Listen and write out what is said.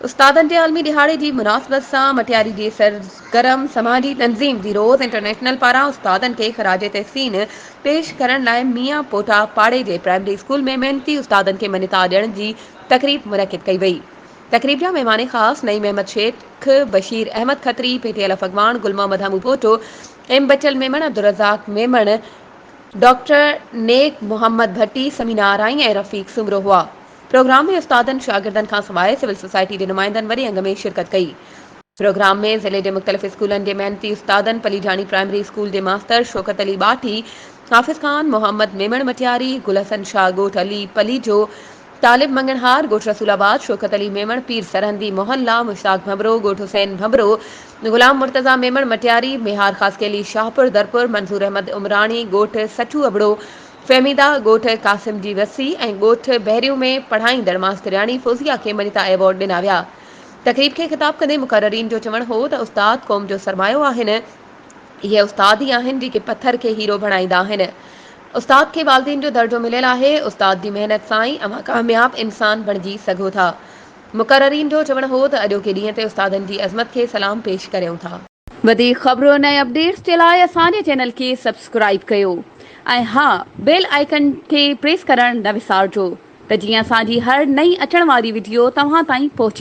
استادن جي عالمي ڏهاڙي جي مناسبت سان مٽياري جي سرگرم سماجي تنظيم the rose international پاران استادن کي خراج تحسين پيش ڪرڻ لاء ميان پوٽا پاڙي جي پرائمري اسڪول ۾ محنتي استادن کي مڃتا ڏيڻ جي تقريب منعقد ڪئي وئي. تقريب جا مهمان خاص نعيم احمد شيخ، بشير احمد کتري، پي ٽي الف اڳواڻ گل محمد هموپوٽو، ايم بچل ميمڻ، عبدالرزاق ميمڻ، ڊاڪٽر نيڪ محمد ڀٽي، ثمينه آرائين ۽ رفيق سومرو هئا. پروگرام ۾ استادن، شاگردن کانسواء سول سوسائٽي جي نمائندن وڏي انگ ۾ شرڪت ڪئي. پروگرام ۾ ضلعي جي مختلف اسڪولن جي محنتي استادن، پليجاڻي پرائمري اسڪول جي ماستر شوڪت علي ٻاٽي، حافظ خان محمد ميمڻ مٽياري، گل حسن شاهه ڳوٺ علي پليجو، طالب مڱڻهار ڳوٺ رسول آباد، شوڪت علي ميمڻ پير سرهندي محلا، مشتاق ڀنڀرو ڳوٺ حسين ڀنڀرو، غلام مرتضيٰ ميمڻ مٽياري، ميهار خاصخيلي شاهپور درپور، منظور احمد عمراڻي ڳوٺ سچو ابڙو، فهميده ڳوٺ قاسم جي وسي ۽ ڳوٺ بحريون ۾ پڙهائيندڙ ماسترياڻي فوزيه کي مڃتا ايوارڊ ڏنا ويا. تقريب کي خطاب ڪندي مقررين جو چوڻ هو ته استاد قوم جو سرمايو آهن، اهي استاد ئي آهن جيڪي پٿر کي هيرو بڻائيندا آهن. استاد کي والدين جو درجو مليل آهي، استاد جي محنت سان ئي اوهان ڪامياب انسان بڻجي سگهو ٿا. مقررين جو چوڻ هو ته اڄوڪي ڏينهن تي استادن جي عظمت کي سلام پيش ڪريون ٿا. وڌيڪ خبرن ۽ اپڊيٽس جي لاء اسان جي چينل کي سبسڪرائيب ڪيو ۽ ها بيل آئيڪن کي پريس ڪرڻ نه وسارجو ته جيئن اسان جي هر نئين اچڻ واري وڊيو توهان تائين پهچي.